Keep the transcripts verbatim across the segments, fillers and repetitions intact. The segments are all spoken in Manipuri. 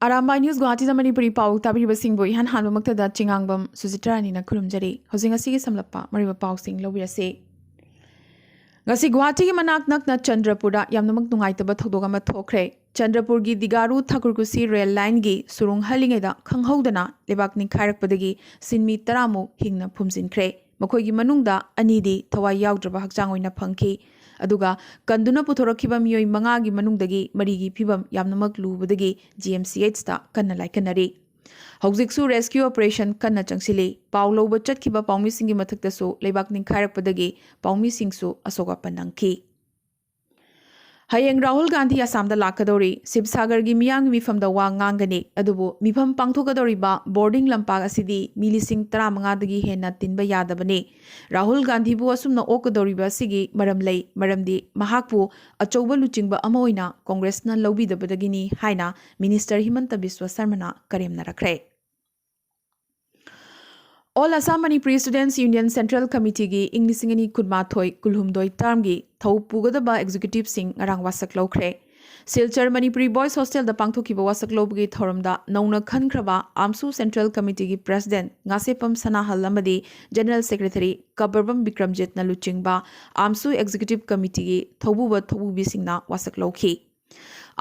ꯑꯔꯥꯝꯕꯥꯏ ꯅ꯭ꯌꯨꯁ ꯒꯨꯋꯥꯍꯥꯇꯤꯗ ꯃꯅꯤꯄꯨꯔꯤ ꯄꯥꯎ ꯇꯥꯕꯤꯔꯤꯕꯁꯤꯡꯕꯨ ꯏꯍꯥꯟ ꯍꯥꯟꯕꯃꯛꯇꯗ ꯆꯤꯉꯥꯡꯕꯝ ꯁꯨꯖꯤꯇ꯭ꯔꯥꯅꯤꯅ ꯈꯨꯔꯨꯝꯖꯔꯤ꯫ ꯍꯧꯖꯤꯛ ꯉꯁꯤꯒꯤ ꯁꯝꯂꯞꯄ ꯃꯔꯨꯑꯣꯏꯕ ꯄꯥꯎꯁꯤꯡ ꯂꯧꯕꯤꯔꯁꯤ꯫ ꯉꯁꯤ ꯒꯨꯋꯥꯍꯥꯇꯤꯒꯤ ꯃꯅꯥꯛ ꯅꯛꯅ ꯆꯟꯗ꯭ꯔꯄꯨꯔꯗ ꯌꯥꯝꯅꯃꯛ ꯅꯨꯡꯉꯥꯏꯇꯕ ꯊꯧꯗꯣꯛ ꯑꯃ ꯊꯣꯛꯈ꯭ꯔꯦ꯫ ꯆꯟꯗ꯭ꯔꯄꯨꯔꯒꯤ ꯗꯤꯒꯥꯔꯨ ꯊꯥꯀꯨꯔꯀꯨꯁꯤ ꯔꯦꯜ ꯂꯥꯏꯟꯒꯤ ꯁꯨꯔꯨꯡ ꯍꯜꯂꯤꯉꯩꯗ ꯈꯪꯍꯧꯗꯅ ꯂꯩꯕꯥꯛ ꯅꯤꯡꯈꯥꯏꯔꯛꯄꯗꯒꯤ ꯁꯤꯟꯃꯤ ꯇꯔꯥꯃꯨꯛ ꯍꯤꯡꯅ ꯐꯨꯝꯖꯤꯟꯈ꯭ꯔꯦ꯫ ꯃꯈꯣꯏꯒꯤ ꯃꯅꯨꯡꯗ ꯑꯅꯤꯗꯤ ꯊꯋꯥꯏ ꯌꯥꯎꯗ꯭ꯔꯕ ꯍꯛꯆꯥꯡ ꯑꯣꯏꯅ ꯐꯪꯈꯤ꯫ ꯑꯗꯨꯒ ꯀꯟꯗꯨꯅ ꯄꯨꯊꯣꯔꯛꯈꯤꯕ ꯃꯤꯑꯣꯏ ꯃꯉꯥꯒꯤ ꯃꯅꯨꯡꯗꯒꯤ ꯃꯔꯤꯒꯤ ꯐꯤꯕꯝ ꯌꯥꯝꯅꯃꯛ ꯂꯨꯕꯗꯒꯤ ꯖꯤ ꯑꯦꯝ ꯁꯤ ꯑꯩꯆꯇ ꯀꯟꯅ ꯂꯥꯏꯀꯠꯅꯔꯤ꯫ ꯍꯧꯖꯤꯛꯁꯨ ꯔꯦꯁꯀ꯭ꯌꯨ ꯑꯣꯄꯔꯦꯁꯟ ꯀꯟꯅ ꯆꯪꯁꯤꯜꯂꯤ꯫ ꯄꯥꯎ ꯂꯧꯕ ꯆꯠꯈꯤꯕ ꯄꯥꯎꯃꯤꯁꯤꯡꯒꯤ ꯃꯊꯛꯇꯁꯨ ꯂꯩꯕꯥꯛ ꯅꯤꯡꯈꯥꯏꯔꯛꯄꯗꯒꯤ ꯄꯥꯎꯃꯤꯁꯤꯡꯁꯨ ꯑꯁꯣꯛ ꯑꯄꯟ ꯅꯪꯈꯤ꯫ ꯍꯌꯦꯡ ꯔꯥꯍꯨꯜ ꯒꯥꯟꯙꯤ ꯑꯁꯥꯝꯗ ꯂꯥꯛꯀꯗꯧꯔꯤ꯫ ꯁꯤꯕꯁꯥꯒꯔꯒꯤ ꯃꯤꯌꯥꯝꯒꯤ ꯃꯤꯐꯝꯗ ꯋꯥ ꯉꯥꯡꯒꯅꯤ꯫ ꯑꯗꯨꯕꯨ ꯃꯤꯐꯝ ꯄꯥꯡꯊꯣꯛꯀꯗꯧꯔꯤꯕ ꯕꯣꯔꯗꯤꯡ ꯂꯝꯄꯥꯛ ꯑꯁꯤꯗꯤ ꯃꯤ ꯂꯤꯁꯤꯡ ꯇꯔꯥꯃꯉꯥꯗꯒꯤ ꯍꯦꯟꯅ ꯇꯤꯟꯕ ꯌꯥꯗꯕꯅꯤ꯫ ꯔꯥꯍꯨꯜ ꯒꯥꯟꯙꯤꯕꯨ ꯑꯁꯨꯝꯅ ꯑꯣꯛꯀꯗꯧꯔꯤꯕ ꯑꯁꯤꯒꯤ ꯃꯔꯝ ꯂꯩ, ꯃꯔꯝꯗꯤ ꯃꯍꯥꯛꯄꯨ ꯑꯆꯧꯕ ꯂꯨꯆꯤꯡꯕ ꯑꯃ ꯑꯣꯏꯅ ꯀꯣꯡꯒ꯭ꯔꯦꯁꯅ ꯂꯧꯕꯤꯗꯕꯗꯒꯤꯅꯤ ꯍꯥꯏꯅ ꯃꯤꯅꯤꯁꯇꯔ ꯍꯤꯃꯟꯇ ꯕꯤꯁ꯭ꯋ ꯁꯔꯃꯅ ꯀꯔꯦꯝꯅꯔꯛꯈ꯭ꯔꯦ꯫ All Assam Manipuri Students Union Central Committeeꯒꯤ ꯏꯪ ꯂꯤꯁꯤꯡ ꯑꯅꯤ ꯀꯨꯟꯃꯥꯊꯣꯏ ꯀꯨꯟꯍꯨꯝꯗꯣꯏ ꯇꯔꯝꯒꯤ ꯊꯧ ꯄꯨꯒꯗꯕ ꯑꯦꯛꯖꯤꯀ꯭ꯌꯨꯇꯤꯚꯁꯤꯡ ꯉꯔꯥꯡ ꯋꯥꯁꯛ ꯂꯧꯈ꯭ꯔꯦ꯫ ꯁꯤꯜꯆꯔ ꯃꯅꯤꯄꯨꯔꯤ ꯕꯣꯏꯁ ꯍꯣꯁꯇꯦꯜꯗ ꯄꯥꯡꯊꯣꯛꯈꯤꯕ ꯋꯥꯁꯛ ꯂꯧꯕꯒꯤ ꯊꯧꯔꯝꯗ ꯅꯧꯅ ꯈꯟꯈ꯭ꯔꯕ ꯑꯥꯝꯁꯨ ꯁꯦꯟꯇ꯭ꯔꯦꯜ ꯀꯃꯤꯇꯤꯒꯤ ꯄ꯭ꯔꯦꯁꯤꯗꯦꯟꯠ ꯉꯥꯁꯦꯞꯄꯝ ꯁꯅꯥꯍꯜ ꯑꯃꯗꯤ ꯖꯦꯅꯔꯦꯜ ꯁꯦꯀ꯭ꯔꯦꯇꯔꯤ ꯀꯕꯔꯕꯝ ꯕꯤꯀ꯭ꯔꯝꯖꯤꯠꯅ ꯂꯨꯆꯤꯡꯕ ꯑꯥꯝꯁꯨ ꯑꯦꯛꯖꯤꯀ꯭ꯌꯨꯇꯤꯚ ꯀꯃꯤꯇꯤꯒꯤ ꯊꯧꯕꯨꯕ ꯊꯧꯕꯨꯕꯤꯁꯤꯡꯅ ꯋꯥꯁꯛ ꯂꯧꯈꯤ꯫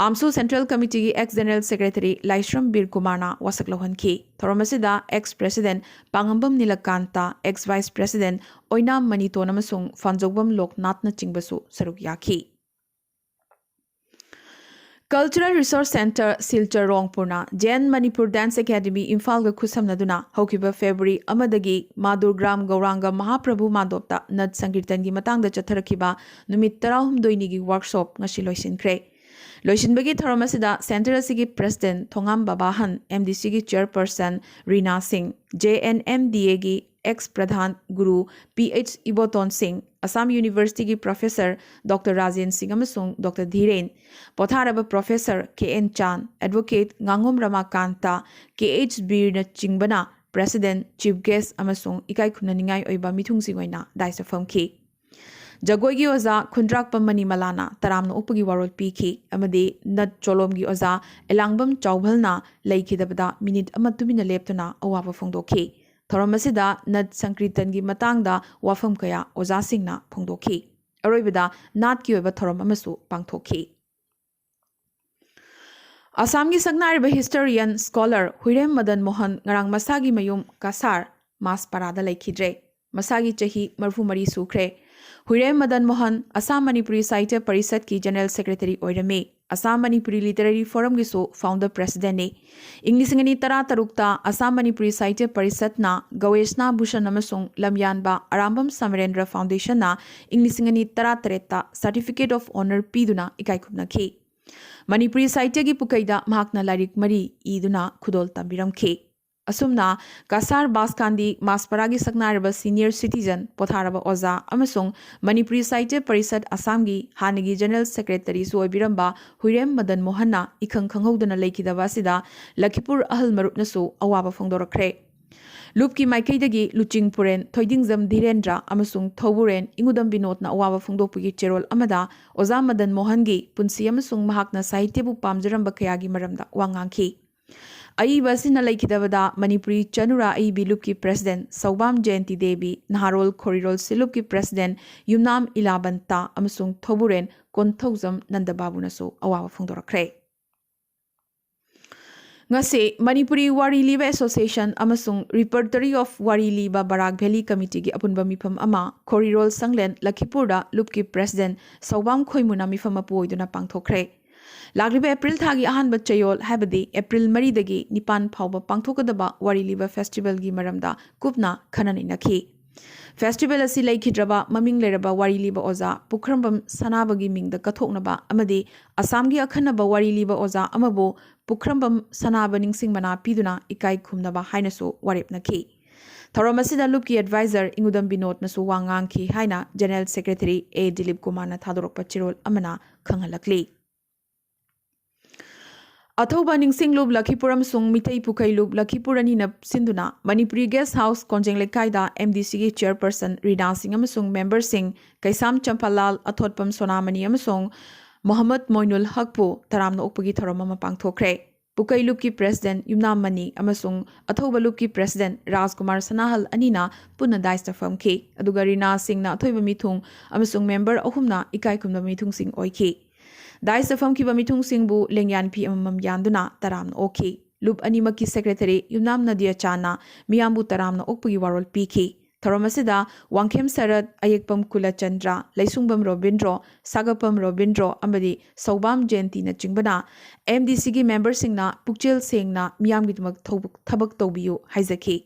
ꯑꯥꯝꯁꯨ ꯁꯦꯟꯇ꯭ꯔꯦꯜ ꯀꯃꯤꯇꯤꯒꯤ ex general secretary Laishram Bir ꯀꯨꯃꯥꯔꯅ ꯋꯥꯁꯛ ꯂꯧꯍꯟꯈꯤ꯫ ꯊꯧꯔꯝ ꯑꯁꯤꯗ ex president Pangambam Nilakanta, ex vice president Oinam Maniton ꯑꯃꯁꯨꯡ ꯐꯥꯟꯖꯧꯕꯝ ꯂꯣꯛꯅꯥꯊꯅꯆꯤꯡꯕꯁꯨ ꯁꯔꯨꯛ ꯌꯥꯈꯤ꯫ Cultural Resource Centre ꯁꯤꯜꯆꯔ ꯔꯣꯡꯄꯨꯔꯅ ꯖꯦꯟ ꯃꯅꯤꯄꯨꯔ ꯗꯥꯟꯁ ꯑꯦꯀꯥꯗꯃꯤ ꯏꯝꯐꯥꯜꯒ ꯈꯨꯠꯁꯝꯅꯗꯨꯅ ꯍꯧꯈꯤꯕ ꯐꯦꯕ꯭ꯔꯨꯋꯥꯔꯤ ꯑꯃꯗꯒꯤ ꯃꯥꯗꯨꯔꯒ꯭ꯔꯥꯝ ꯒꯧꯔꯥꯡꯒ ꯃꯍꯥꯄ꯭ꯔꯚꯨ ꯃꯥꯟꯗꯣꯞꯇ ꯅꯠ ꯁꯪꯀꯤꯔꯇꯟꯒꯤ ꯃꯇꯥꯡꯗ ꯆꯠꯊꯔꯛꯈꯤꯕ ꯅꯨꯃꯤꯠ ꯇꯔꯥꯍꯨꯝꯗꯣꯏꯅꯤꯒꯤ ꯋꯥꯔꯛꯁꯣꯞ ꯉꯁꯤ ꯂꯣꯏꯁꯤꯟꯈ꯭ꯔꯦ꯫ ꯂꯣꯏꯁꯤꯟꯕꯒꯤ ꯊꯧꯔꯝ ꯑꯁꯤꯗ ꯁꯦꯟꯇꯔ ꯑꯁꯤꯒꯤ ꯄ꯭ꯔꯦꯁꯤꯗꯦꯟꯠ ꯊꯣꯉꯥꯝ ꯕꯕꯥꯍꯟ, ꯑꯦꯝ ꯗꯤ ꯁꯤꯒꯤ ꯆꯦꯌꯔꯄꯔꯁꯟ ꯔꯤꯅꯥ ꯁꯤꯡ, ꯖꯦ ꯑꯦꯟ ꯑꯦꯝ ꯗꯤ ꯑꯦꯒꯤ ꯑꯦꯛꯁ ꯄ꯭ꯔꯙꯥꯟ ꯒꯨꯔꯨ ꯄꯤ ꯑꯩꯆ ꯏꯕꯣꯇꯣꯟ ꯁꯤꯡ, ꯑꯁꯥꯝ ꯌꯨꯅꯤꯚꯔꯁꯤꯇꯤꯒꯤ ꯄ꯭ꯔꯣꯐꯦꯁꯔ ꯗꯣꯛꯇꯔ ꯔꯥꯖꯦꯟ ꯁꯤꯡ ꯑꯃꯁꯨꯡ ꯗꯣꯛꯇꯔ ꯙꯤꯔꯦꯟ, ꯄꯣꯊꯥꯔꯕ professor K N Chan, advocate ꯉꯥꯉꯣꯝ ꯔꯃꯥꯀꯥꯟꯇ, ꯀꯦ ꯑꯩꯆ ꯕꯤꯔꯅꯆꯤꯡꯕꯅ ꯄ꯭ꯔꯦꯁꯤꯗꯦꯟꯠ, ꯆꯤꯐ ꯒꯦꯁ꯭ꯠ ꯑꯃꯁꯨꯡ ꯏꯀꯥꯏ ꯈꯨꯝꯅꯅꯤꯡꯉꯥꯏ ꯑꯣꯏꯕ ꯃꯤꯊꯨꯡꯁꯤꯡ ꯑꯣꯏꯅ ꯗꯥꯏꯁꯇ ꯐꯝꯈꯤ꯫ ꯖꯒꯣꯏꯒꯤ ꯑꯣꯖꯥ ꯈꯨꯟꯗ꯭ꯔꯥꯛꯄꯝ ꯃꯅꯤꯃꯂꯥꯅ ꯇꯔꯥꯝꯅ ꯑꯣꯛꯄꯒꯤ ꯋꯥꯔꯣꯜ ꯄꯤꯈꯤ ꯑꯃꯗꯤ ꯅꯠ ꯆꯣꯂꯣꯝꯒꯤ ꯑꯣꯖꯥ ꯑꯦꯂꯥꯡꯕꯝ ꯆꯥꯎꯕꯜꯅ ꯂꯩꯈꯤꯗꯕꯗ ꯃꯤꯅꯤꯠ ꯑꯃ ꯇꯨꯃꯤꯟꯅ ꯂꯦꯞꯇꯨꯅ ꯑꯋꯥꯕ ꯐꯣꯡꯗꯣꯛꯈꯤ꯫ ꯊꯧꯔꯝ ꯑꯁꯤꯗ ꯅꯠ ꯁꯪꯀ꯭ꯔꯤꯇꯟꯒꯤ ꯃꯇꯥꯡꯗ ꯋꯥꯐꯝ ꯀꯌꯥ ꯑꯣꯖꯥꯁꯤꯡꯅ ꯐꯣꯡꯗꯣꯛꯈꯤ꯫ ꯑꯔꯣꯏꯕꯗ ꯅꯥꯠꯀꯤ ꯑꯣꯏꯕ ꯊꯧꯔꯝ ꯑꯃꯁꯨ ꯄꯥꯡꯊꯣꯛꯈꯤ꯫ ꯑꯁꯥꯝꯒꯤ ꯁꯛꯅꯥꯏꯔꯕ ꯍꯤꯁꯇꯣꯔꯤꯌꯟ ꯁ꯭ꯀꯣꯂꯔ ꯍꯨꯏꯔꯦꯝ ꯃꯗꯟ ꯃꯣꯍꯟ ꯉꯔꯥꯡ ꯃꯁꯥꯒꯤ ꯃꯌꯨꯝ ꯀꯁꯥꯔ ꯃꯥꯁꯄꯥꯔꯥꯗ ꯂꯩꯈꯤꯗ꯭ꯔꯦ꯫ ꯃꯁꯥꯒꯤ ꯆꯍꯤ ꯃꯔꯤꯐꯨ ꯃꯔꯤ ꯁꯨꯈ꯭ꯔꯦ꯫ ꯍꯨꯏꯔꯦꯝ ꯃꯗꯟ ꯃꯣꯍꯟ ꯑꯁꯥꯝ ꯃꯅꯤꯄꯨꯔꯤ ꯁꯥꯍꯤꯇ꯭ꯌ ꯄꯔꯤꯁꯠꯀꯤ ꯖꯦꯅꯔꯦꯜ ꯁꯦꯀ꯭ꯔꯦꯇꯔꯤ ꯑꯣꯏꯔꯝꯃꯤ꯫ ꯑꯁꯥꯝ ꯃꯅꯤꯄꯨꯔꯤ ꯂꯤꯇꯔꯦꯔꯤ ꯐꯣꯔꯝꯒꯤꯁꯨ ꯐꯥꯎꯟꯗꯔ ꯄ꯭ꯔꯦꯁꯤꯗꯦꯟꯠꯅꯤ꯫ ꯏꯪ ꯂꯤꯁꯤꯡ ꯑꯅꯤ ꯇꯔꯥ ꯇꯔꯨꯛꯇ ꯑꯁꯥꯝ ꯃꯅꯤꯄꯨꯔꯤ ꯁꯥꯍꯤꯇ꯭ꯌ ꯄꯔꯤꯁꯠꯅ ꯒꯋꯦꯁꯅꯥ ꯚꯨꯁꯟ ꯑꯃꯁꯨꯡ ꯂꯝꯌꯥꯟꯕ ꯑꯔꯥꯝꯕꯝ ꯁꯃꯔꯦꯟꯗ꯭ꯔ ꯐꯥꯎꯟꯗꯦꯁꯟꯅ ꯏꯪ ꯂꯤꯁꯤꯡ ꯑꯅꯤ ꯇꯔꯥ ꯇꯔꯦꯠꯇ ꯁꯥꯔꯇꯤꯐꯤꯀꯦꯠ ꯑꯣꯐ ꯑꯣꯅꯔ ꯄꯤꯗꯨꯅ ꯏꯀꯥꯏ ꯈꯨꯝꯅꯈꯤ꯫ ꯃꯅꯤꯄꯨꯔꯤ ꯁꯥꯍꯤꯇ꯭ꯌꯒꯤ ꯄꯨꯀꯩꯗ ꯃꯍꯥꯛꯅ ꯂꯥꯏꯔꯤꯛ ꯃꯔꯤ ꯏꯗꯨꯅ ꯈꯨꯗꯣꯜ ꯇꯝꯕꯤꯔꯝꯈꯤ꯫ ꯑꯁꯨꯝꯅ ꯀꯁꯥꯔ ꯕꯥꯁꯀꯥꯟꯗꯤ ꯃꯥꯁꯄꯥꯔꯥꯒꯤ ꯁꯛꯅꯥꯏꯔꯕ ꯁꯤꯅꯤꯌꯔ ꯁꯤꯇꯤꯖꯟ, ꯄꯣꯊꯥꯔꯕ ꯑꯣꯖꯥ ꯑꯃꯁꯨꯡ ꯃꯅꯤꯄꯨꯔꯤ ꯁꯥꯍꯤꯇ꯭ꯌ ꯄꯔꯤꯁꯠ ꯑꯁꯥꯝꯒꯤ ꯍꯥꯟꯅꯒꯤ ꯖꯦꯅꯔꯦꯜ ꯁꯦꯀ꯭ꯔꯦꯇꯔꯤꯁꯨ ꯑꯣꯏꯕꯤꯔꯝꯕ ꯍꯨꯏꯔꯦꯝ ꯃꯗꯟ ꯃꯣꯍꯟꯅ ꯏꯈꯪ ꯈꯪꯍꯧꯗꯅ ꯂꯩꯈꯤꯗꯕ ꯑꯁꯤꯗ ꯂꯈꯤꯄꯨꯔ ꯑꯍꯜ ꯃꯔꯨꯞꯅꯁꯨ ꯑꯋꯥꯕ ꯐꯣꯡꯗꯣꯔꯛꯈ꯭ꯔꯦ꯫ ꯂꯨꯞꯀꯤ ꯃꯥꯏꯀꯩꯗꯒꯤ ꯂꯨꯆꯤꯡ ꯄꯨꯔꯦꯟ ꯊꯣꯏꯗꯤꯡꯖꯝ ꯙꯤꯔꯦꯟꯗ꯭ꯔ ꯑꯃꯁꯨꯡ ꯊꯧꯕꯨꯔꯦꯟ ꯏꯉꯨꯗꯝ ꯕꯤꯅꯣꯗꯅ ꯑꯋꯥꯕ ꯐꯣꯡꯗꯣꯛꯄꯒꯤ ꯆꯦꯔꯣꯜ ꯑꯃꯗ ꯑꯣꯖꯥ ꯃꯗꯟ ꯃꯣꯍꯟꯒꯤ ꯄꯨꯟꯁꯤ ꯑꯃꯁꯨꯡ ꯃꯍꯥꯛꯅ ꯁꯥꯍꯤꯇ꯭ꯌꯕꯨ ꯄꯥꯝꯖꯔꯝꯕ ꯀꯌꯥꯒꯤ ꯃꯔꯝꯗ ꯋꯥ ꯉꯥꯡꯈꯤ꯫ ꯑꯏꯕ ꯑꯁꯤꯅ ꯂꯩꯈꯤꯗꯕꯗ ꯃꯅꯤꯄꯨꯔꯤ ꯆꯅꯨꯔꯥ ꯑꯏꯕꯤ ꯂꯨꯞꯀꯤ ꯄ꯭ꯔꯦꯁꯤꯗꯦꯟꯠ ꯁꯧꯕꯥꯝ ꯖꯌꯟꯇꯤ ꯗꯦꯕꯤ, ꯅꯍꯥꯔꯣꯜ ꯈꯣꯔꯤꯔꯣꯜ ꯁꯤꯜꯂꯨꯞꯀꯤ ꯄ꯭ꯔꯦꯁꯤꯗꯦꯟꯠ ꯌꯨꯝꯅꯥꯝ ꯏꯂꯥꯕꯟꯇꯥ ꯑꯃꯁꯨꯡ ꯊꯧꯕꯨꯔꯦꯟ ꯀꯣꯟꯊꯧꯖꯝ ꯅꯟꯗꯕꯥꯕꯨꯅꯁꯨ ꯑꯋꯥꯕ ꯐꯣꯡꯗꯣꯔꯛꯈ꯭ꯔꯦ꯫ ꯉꯁꯤ ꯃꯅꯤꯄꯨꯔꯤ ꯋꯥꯔꯤ ꯂꯤꯕ ꯑꯦꯁꯣꯁꯤꯌꯦꯁꯟ ꯑꯃꯁꯨꯡ ꯔꯤꯄꯔꯇꯔꯤ ꯑꯣꯐ ꯋꯥꯔꯤ ꯂꯤꯕ ꯕꯔꯥꯛ ꯚꯦꯂꯤ ꯀꯃꯤꯇꯤꯒꯤ ꯑꯄꯨꯟꯕ ꯃꯤꯐꯝ ꯑꯃ ꯈꯣꯔꯤꯔꯣꯜ ꯁꯪꯂꯦꯟ ꯂꯈꯤꯄꯨꯔꯗ ꯂꯨꯞꯀꯤ ꯄ꯭ꯔꯦꯁꯤꯗꯦꯟꯠ ꯁꯧꯕꯥꯝ ꯈꯣꯏꯃꯨꯅ ꯃꯤꯐꯝ ꯃꯄꯨ ꯑꯣꯏꯗꯨꯅ ꯄꯥꯡꯊꯣꯛꯈ꯭ꯔꯦ꯫ ꯂꯥꯛꯂꯤꯕ ꯑꯦꯄ꯭ꯔꯤꯜ ꯊꯥꯒꯤ ꯑꯍꯥꯟꯕ ꯆꯌꯣꯜ, ꯍꯥꯏꯕꯗꯤ ꯑꯦꯄ꯭ꯔꯤꯜ ꯃꯔꯤꯗꯒꯤ ꯅꯤꯄꯥꯟ ꯐꯥꯎꯕ ꯄꯥꯡꯊꯣꯛꯀꯗꯕ ꯋꯥꯔꯤ ꯂꯤꯕ ꯐꯦꯁꯇꯤꯚꯦꯜꯒꯤ ꯃꯔꯝꯗ ꯀꯨꯞꯅ ꯈꯟꯅ ꯅꯩꯅꯈꯤ꯫ ꯐꯦꯁꯇꯤꯚꯦꯜ ꯑꯁꯤ ꯂꯩꯈꯤꯗ꯭ꯔꯕ ꯃꯃꯤꯡ ꯂꯩꯔꯕ ꯋꯥꯔꯤ ꯂꯤꯕ ꯑꯣꯖꯥ ꯄꯨꯈ꯭ꯔꯝꯕꯝ ꯁꯅꯥꯕꯒꯤ ꯃꯤꯡꯗ ꯀꯠꯊꯣꯛꯅꯕ ꯑꯃꯗꯤ ꯑꯁꯥꯝꯒꯤ ꯑꯈꯟꯅꯕ ꯋꯥꯔꯤ ꯂꯤꯕ ꯑꯣꯖꯥ ꯑꯃꯕꯨ ꯄꯨꯈ꯭ꯔꯝꯕꯝ ꯁꯅꯥꯕ ꯅꯤꯡꯁꯤꯡ ꯃꯅꯥ ꯄꯤꯗꯨꯅ ꯏꯀꯥꯏ ꯈꯨꯝꯅꯕ ꯍꯥꯏꯅꯁꯨ ꯋꯥꯔꯦꯞꯅꯈꯤ꯫ ꯊꯧꯔꯝ ꯑꯁꯤꯗ ꯂꯨꯞꯀꯤ ꯑꯦꯗꯚꯥꯏꯖꯔ ꯏꯉꯨꯗꯝ ꯕꯤꯅꯣꯗꯅꯁꯨ ꯋꯥ ꯉꯥꯡꯈꯤ ꯍꯥꯏꯅ ꯖꯦꯅꯔꯦꯜ ꯁꯦꯀ꯭ꯔꯦꯇꯔꯤ ꯑꯦ ꯗꯤꯂꯤꯞ ꯀꯨꯃꯥꯔꯅ ꯊꯥꯗꯣꯔꯛꯄ ꯆꯦꯔꯣꯜ ꯑꯃꯅ ꯈꯪꯍꯜꯂꯛꯂꯤ꯫ ꯑꯊꯧꯕ ꯅꯤꯡꯁꯤꯡꯂꯨꯞ ꯂꯈꯤꯄꯨꯔ ꯑꯃꯁꯨꯡ ꯃꯤꯇꯩ ꯄꯨꯈꯩꯂꯨꯞ ꯂꯈꯤꯄꯨꯔ ꯑꯅꯤꯅ ꯁꯤꯟꯗꯨꯅ ꯃꯅꯤꯄꯨꯔꯤ ꯒꯦꯁ ꯍꯥꯎꯁ ꯀꯣꯟꯖꯦꯡ ꯂꯩꯀꯥꯏꯗ ꯑꯦꯝ ꯗꯤ ꯁꯤꯒꯤ ꯆꯤꯌꯔꯄꯔꯁꯟ ꯔꯤꯅꯥ ꯁꯤꯡ ꯑꯃꯁꯨꯡ ꯃꯦꯝꯕꯔꯁꯤꯡ ꯀꯩꯁꯥꯝ ꯆꯝꯄꯥꯂꯥꯜ, ꯑꯊꯣꯠꯄꯝ ꯁꯣꯅꯥꯃꯅꯤ ꯑꯃꯁꯨꯡ ꯃꯣꯍꯝꯃꯗ ꯃꯣꯏꯅꯨꯜ ꯍꯛꯄꯨ ꯇꯔꯥꯝꯅ ꯑꯣꯛꯄꯒꯤ ꯊꯧꯔꯝ ꯑꯃ ꯄꯥꯡꯊꯣꯛꯈ꯭ꯔꯦ꯫ ꯄꯨꯀꯩ ꯂꯨꯞꯀꯤ ꯄ꯭ꯔꯦꯁꯤꯗꯦꯟꯠ ꯌꯨꯝꯅꯥꯝ ꯃꯅꯤ ꯑꯃꯁꯨꯡ ꯑꯊꯧꯕ ꯂꯨꯞꯀꯤ ꯄ꯭ꯔꯦꯁꯤꯗꯦꯟꯠ ꯔꯥꯖꯀꯨꯃꯥꯔ ꯁꯅꯥꯍꯜ ꯑꯅꯤꯅ ꯄꯨꯟꯅ ꯗꯥꯏꯁꯇ ꯐꯝꯈꯤ, ꯑꯗꯨꯒ ꯔꯤꯅꯥ ꯁꯤꯡꯅ ꯑꯊꯣꯏꯕ ꯃꯤꯊꯨꯡ ꯑꯃꯁꯨꯡ ꯃꯦꯝꯕꯔ ꯑꯍꯨꯝꯅ ꯏꯀꯥꯏ ꯈꯨꯝꯅꯕ ꯃꯤꯊꯨꯡꯁꯤꯡ ꯑꯣꯏꯈꯤ꯫ ꯗꯥꯏꯁꯇ ꯐꯝꯈꯤꯕ ꯃꯤꯊꯨꯡꯁꯤꯡꯕꯨ ꯂꯦꯡꯌꯥꯟ ꯐꯤ ꯑꯃꯃꯝ ꯌꯥꯟꯗꯨꯅ ꯇꯔꯥꯝꯅ ꯑꯣꯛꯈꯤ꯫ ꯂꯨꯞ ꯑꯅꯤꯃꯛꯀꯤ ꯁꯦꯀ꯭ꯔꯦꯇꯔꯤ ꯌꯨꯝꯅꯥꯝ ꯅꯗꯤꯌꯥ ꯆꯥꯟꯅ ꯃꯤꯌꯥꯝꯕꯨ ꯇꯔꯥꯝꯅ ꯑꯣꯛꯄꯒꯤ ꯋꯥꯔꯣꯜ ꯄꯤꯈꯤ꯫ ꯊꯧꯔꯝ ꯑꯁꯤꯗ ꯋꯥꯡꯈꯦꯝ ꯁꯔꯠ, ꯑꯌꯦꯛꯄꯝ ꯀꯨꯂꯆꯟꯗ꯭ꯔ, ꯂꯩꯁꯨꯡꯕꯝ ꯔꯣꯕꯤꯟꯗ꯭ꯔꯣ, ꯁꯥꯒꯞꯄꯝ ꯔꯣꯕꯤꯟꯗ꯭ꯔꯣ ꯑꯃꯗꯤ ꯁꯧꯕꯥꯝ ꯖꯌꯟꯇꯤꯅꯆꯤꯡꯕꯅ ꯑꯦꯝ ꯗꯤ ꯁꯤꯒꯤ ꯃꯦꯝꯕꯔꯁꯤꯡꯅ ꯄꯨꯛꯆꯦꯜ ꯁꯦꯡꯅ ꯃꯤꯌꯥꯝꯒꯤꯗꯃꯛ ꯊꯧꯕ-, ꯊꯕꯛ ꯇꯧꯕꯤꯌꯨ ꯍꯥꯏꯖꯈꯤ꯫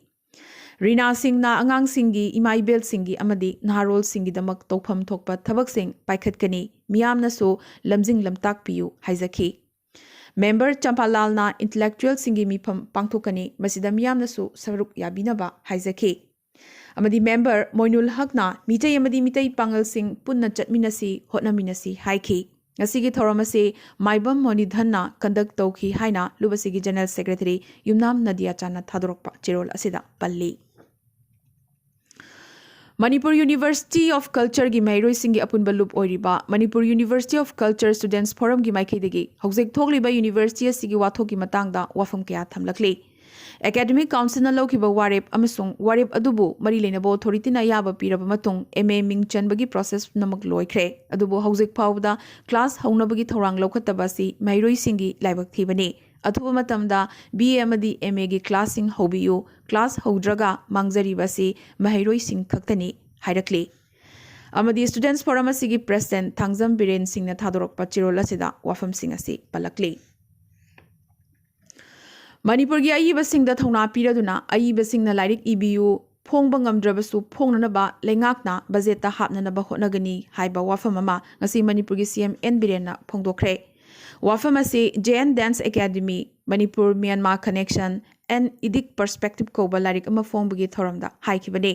ꯔꯤꯅꯥ ꯁꯤꯡꯅ ꯑꯉꯥꯡꯁꯤꯡꯒꯤ, ꯏꯃꯥ ꯏꯕꯦꯜꯁꯤꯡꯒꯤ ꯑꯃꯗꯤ ꯅꯍꯥꯔꯣꯜꯁꯤꯡꯒꯤꯗꯃꯛ ꯇꯧꯐꯝ ꯊꯣꯛꯄ ꯊꯕꯛꯁꯤꯡ ꯄꯥꯏꯈꯠꯀꯅꯤ, ꯃꯤꯌꯥꯝꯅꯁꯨ ꯂꯝꯖꯤꯡ ꯂꯝꯇꯥꯛꯄꯤꯌꯨ ꯍꯥꯏꯖꯈꯤ꯫ ꯃꯦꯝꯕꯔ ꯆꯝꯄꯥꯂꯥꯜꯅ ꯏꯟꯇꯂꯦꯛꯆꯨꯋꯦꯜꯁꯤꯡꯒꯤ ꯃꯤꯐꯝ ꯄꯥꯡꯊꯣꯛꯀꯅꯤ, ꯃꯁꯤꯗ ꯃꯤꯌꯥꯝꯅꯁꯨ ꯁꯔꯨꯛ ꯌꯥꯕꯤꯅꯕ ꯍꯥꯏꯖꯈꯤ꯫ ꯑꯃꯗꯤ ꯃꯦꯝꯕꯔ ꯃꯣꯏꯅꯨꯜ ꯍꯛꯅ ꯃꯤꯇꯩ ꯑꯃꯗꯤ ꯃꯤꯇꯩ ꯄꯥꯉꯜꯁꯤꯡ ꯄꯨꯟꯅ ꯆꯠꯃꯤꯟꯅꯁꯤ, ꯍꯣꯠꯅꯃꯤꯟꯅꯁꯤ ꯍꯥꯏꯈꯤ꯫ ꯉꯁꯤꯒꯤ ꯊꯧꯔꯝ ꯑꯁꯤ ꯃꯥꯏꯕꯝ ꯃꯣꯅꯤꯙꯟꯅ ꯀꯟꯗꯛ ꯇꯧꯈꯤ ꯍꯥꯏꯅ ꯂꯨꯞ ꯑꯁꯤꯒꯤ ꯖꯦꯅꯔꯦꯜ ꯁꯦꯀ꯭ꯔꯦꯇꯔꯤ ꯌꯨꯝꯅꯥꯝ ꯅꯗꯤꯌꯥ ꯆꯥꯟꯅ ꯊꯥꯗꯣꯔꯛꯄ ꯆꯦꯔꯣꯜ ꯑꯁꯤꯗ ꯄꯜꯂꯤ꯫ ꯃꯅꯤꯄꯨꯔ ꯌꯨꯅꯤꯚꯔꯁꯤꯇꯤ ꯑꯣꯐ ꯀꯜꯆꯔꯒꯤ ꯃꯍꯩꯔꯣꯏꯁꯤꯡꯒꯤ ꯑꯄꯨꯟꯕ ꯂꯨꯞ ꯑꯣꯏꯔꯤꯕ ꯃꯅꯤꯄꯨꯔ ꯌꯨꯅꯤꯚꯔꯁꯤꯇꯤ ꯑꯣꯐ ꯀꯜꯆꯔ ꯁ꯭ꯇꯨꯗꯦꯟꯠꯁ ꯐꯣꯔꯝꯒꯤ ꯃꯥꯏꯀꯩꯗꯒꯤ ꯍꯧꯖꯤꯛ ꯊꯣꯛꯂꯤꯕ ꯌꯨꯅꯤꯚꯔꯁꯤꯇꯤ ꯑꯁꯤꯒꯤ ꯋꯥꯊꯣꯛꯀꯤ ꯃꯇꯥꯡꯗ ꯋꯥꯐꯝ ꯀꯌꯥ ꯊꯝꯂꯛꯂꯤ꯫ ꯑꯦꯀꯥꯗꯦꯃꯤꯛ ꯀꯥꯎꯟꯁꯤꯜꯅ ꯂꯧꯈꯤꯕ ꯋꯥꯔꯦꯞ ꯑꯃꯁꯨꯡ ꯋꯥꯔꯦꯞ ꯑꯗꯨꯕꯨ ꯃꯔꯤ ꯂꯩꯅꯕ ꯑꯣꯊꯣꯔꯤꯇꯤꯅ ꯑꯌꯥꯕ ꯄꯤꯔꯕ ꯃꯇꯨꯡ ꯑꯦꯝ ꯑꯦ ꯃꯤꯡ ꯆꯟꯕꯒꯤ ꯄ꯭ꯔꯣꯁꯦꯁ ꯄꯨꯝꯅꯃꯛ ꯂꯣꯏꯈ꯭ꯔꯦ꯫ ꯑꯗꯨꯕꯨ ꯍꯧꯖꯤꯛ ꯐꯥꯎꯕꯗ ꯀ꯭ꯂꯥꯁ ꯍꯧꯅꯕꯒꯤ ꯊꯧꯔꯥꯡ ꯂꯧꯈꯠꯇꯕ ꯑꯁꯤ ꯃꯍꯩꯔꯣꯏꯁꯤꯡꯒꯤ ꯂꯥꯏꯕꯛ ꯊꯤꯕꯅꯤ꯫ ꯑꯊꯨꯕ ꯃꯇꯝꯗ ꯕꯤ ꯑꯦ ꯑꯃꯗꯤ ꯑꯦꯝ ꯑꯦꯒꯤ ꯀ꯭ꯂꯥꯁꯁꯤꯡ ꯍꯧꯕꯤꯌꯨ꯫ ꯀ꯭ꯂꯥꯁ ꯍꯧꯗ꯭ꯔꯒ ꯃꯥꯡꯖꯔꯤꯕ ꯑꯁꯤ ꯃꯍꯩꯔꯣꯏꯁꯤꯡ ꯈꯛꯇꯅꯤ ꯍꯥꯏꯔꯛꯂꯤ꯫ ꯑꯃꯗꯤ ꯁ꯭ꯇꯨꯗꯦꯟꯠꯁ ꯐꯣꯔꯝ ꯑꯁꯤꯒꯤ ꯄ꯭ꯔꯦꯁꯤꯗꯦꯟꯠ ꯊꯥꯡꯖꯝ ꯕꯤꯔꯦꯟ ꯁꯤꯡꯅ ꯊꯥꯗꯣꯔꯛꯄ ꯆꯦꯔꯣꯜ ꯑꯁꯤꯗ ꯋꯥꯐꯝꯁꯤꯡ ꯑꯁꯤ ꯄꯜꯂꯛꯂꯤ꯫ ꯃꯅꯤꯄꯨꯔꯒꯤ ꯑꯏꯕꯁꯤꯡꯗ ꯊꯧꯅꯥ ꯄꯤꯔꯗꯨꯅ ꯑꯏꯕꯁꯤꯡꯅ ꯂꯥꯏꯔꯤꯛ ꯏꯕꯤꯌꯨ, ꯐꯣꯡꯕ ꯉꯝꯗ꯭ꯔꯕꯁꯨ ꯐꯣꯡꯅꯅꯕ ꯂꯩꯉꯥꯛꯅ ꯕꯖꯦꯠꯇ ꯍꯥꯞꯅꯅꯕ ꯍꯣꯠꯅꯒꯅꯤ ꯍꯥꯏꯕ ꯋꯥꯐꯝ ꯑꯃ ꯉꯁꯤ ꯃꯅꯤꯄꯨꯔꯒꯤ ꯁꯤ ꯑꯦꯝ ꯑꯦꯟ ꯕꯤꯔꯦꯟꯅ ꯐꯣꯡꯗꯣꯛꯈ꯭ꯔꯦ꯫ ꯋꯥꯐꯝ ꯑꯁꯤ J N dance academy, Manipur Myanmar connection, and Indic perspective ꯀꯧꯕ ꯂꯥꯏꯔꯤꯛ ꯑꯃ ꯐꯣꯡꯕꯒꯤ ꯊꯧꯔꯝꯗ ꯍꯥꯏꯈꯤꯕꯅꯤ꯫